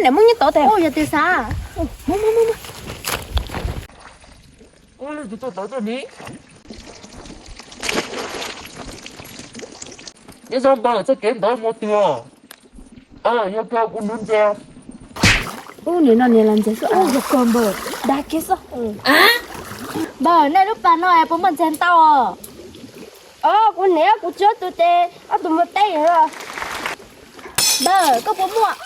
Niam muab nyiaj tod tes. Yog tes xav. Ua li tus tuaj tod tuaj ni. Nyob zoo npawg, txoj kev ntawd mus twg? Yog kawg kuv nuv ntses. Ub, nim no niam los ntses xwb. Yog kawg npawg, dag kiag xwb. Npawg, nej lub pas no es puas muaj ntses ntau os? Os, kuv niam kuv tsis ob tug tes, ob tug mus teb. Npawg, koj puas muaj?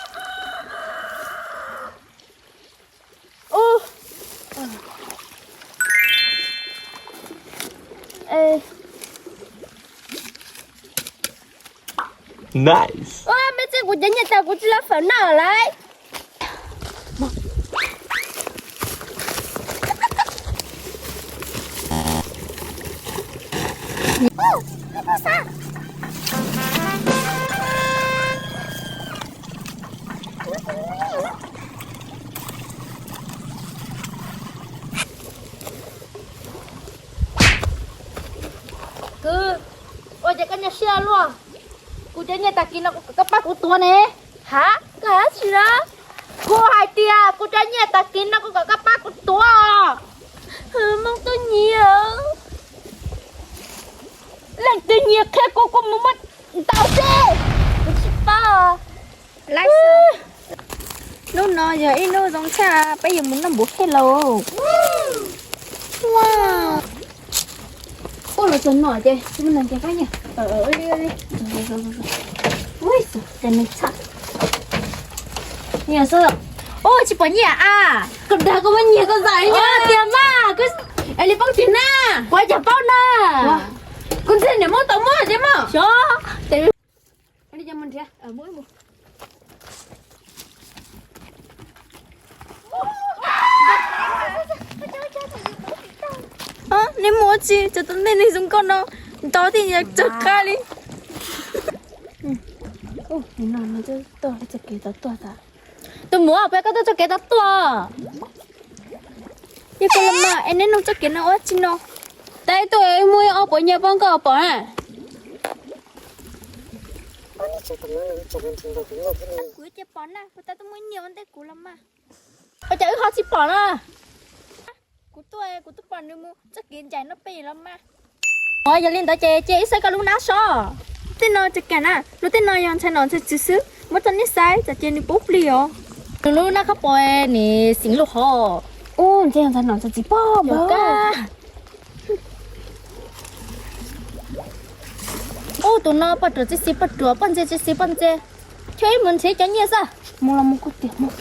Ub. Nice. Ua, me txij kuv cov nyiaj tag kuv tsis laj fawm noj lawm. Kwv, ua cas koj nyuaj siab luaj? Kuv cov nyiaj tag kis no kuv kom koj pab kuv tuav ne. Ha, koj hais dab tsi na? Kuv hais tias kuv cov nyiaj tag kis no kuv kom koj pab kuv tuav. Hwm, Hmoob twb nyiag. Leej twg nyiag qhia kuv, kuv mus muab ntaus seb. Kuv tsis paub. Hnub no yog ib hnub zoo tshaj, peb yuav mus noj npuv hej lauj. Ua, los txog no ces tsis muaj neeg ces pab nyiag. Ua, tsis pom nyiaj a. Koj dag koj muab nyiag koj zam li tiag mas. Es li poob tiag na. Kuv cas paub na. Kuv ntxhi niam muab tau muab tiag mas. Xyov. Neb mus ua tsi cov tom ntej neeg zoo nkauj no, nto thiab tsawg qab li. Tus muam, puas yog koj tuaj txoj kev tod tuaj? Yog koj los mas, es neb nug txoj kev no ua tsi no? Tais tuaj muaj ob puas nyiaj pab nkauj pom na. Kuv cia pom na, puas tais tuaj muaj nyiaj ua ntej kuv los mas. Ua cas wb ho tsis pom na? Kuv tuaj, kuv twb pom nws mus txoj kev ncaim no pem los mas. Ua yog li ntawd ces cia wb saib koj lub hnab so. Tej no tsis kam na, lub tej no yog ntxhais nom ntxhais txiv xwb, muab rau neb saib tsam ces nws pub plig os. Nws lub hnab khaub pos nim xeem lub hov. Ub, ntshe yog ntxhais nom ntxhais txiv pog npawg. Ub, tus no poj ruam txiv xis poj ruam, poj ntse txiv xis poj ntse. Chaw ib mus nrhiav cov nyiaj xwb. Mus los mus kuj tiag mus.